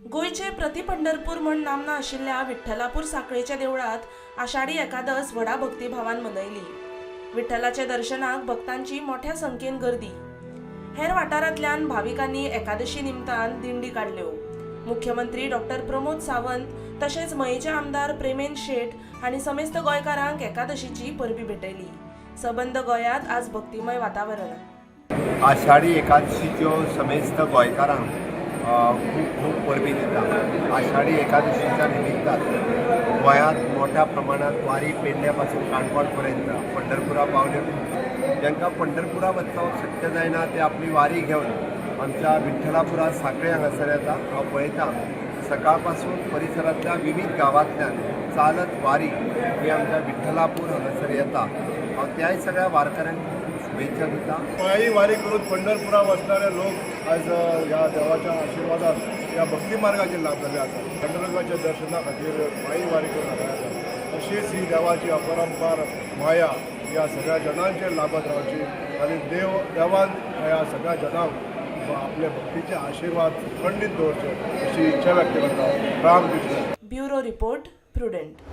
गोंयचे प्रति पंढरपूर म्हण नामना आशिल्ल्या विठ्ठलापूर साखळेच्या देवळात आषाढी एकादस व्हडा भक्तिभावान मनयली. विठ्ठलाच्या दर्शनाक भक्तांची मोठ्या संख्येन गर्दी. हेर वाठारांतल्यान भाविकांनी एकादशी निमतान दिंडी काडल्यो. मुख्यमंत्री डॉक्टर प्रमोद सावंत तशेंच मयेचे आमदार प्रेमेंद शेट हांणी समेस्त गोंयकारांक एकादशीची परबी भेटयली. सबंद गोंयांत आज भक्तिमय वातावरण. आषाढी एकादशीच्यो समेस्त गोंयकारांक खूब खूब परबी दिता. आषाढी एकादशीच्या निमित्तान गोंयांत मोठ्या प्रमाणात वारी पेडण्या पासून काणकोण पर्यंत पंढरपुरा पावले. जांकां पंढरपुरा वचप शक्य जायना, ते आपली वारी घेवन आमच्या विठ्ठलापुरा साखळे हांगासर येता. हांव पळयतां, सकाळ पासून परिसरांतल्या विविध गांवांतल्यान चालत वारी ही आमच्या विठ्ठलापूर हांगासर येता. हांव त्याय सगळ्या वारकऱ्यांक खूब शुभेच्छा दिता. पायी वारी करून पंढरपुरा वचणारे लोक आज ह्या देवाच्या आशिर्वादान ह्या भक्ती मार्गाचेर लागलेले आसा. पांडुरंगाच्या दर्शना खातीर पायी वारी करून हांगा येतात. अशीच ही देवाची अपरंपार माया ह्या सगळ्या जनांचेर लाभत रावची आनी देवान ह्या सगळ्या जनांक आपले भक्तीचे आशिर्वाद खंडीत दवरचे, अशी इच्छा व्यक्त करता. Ram Krishna. Bureau report, prudent.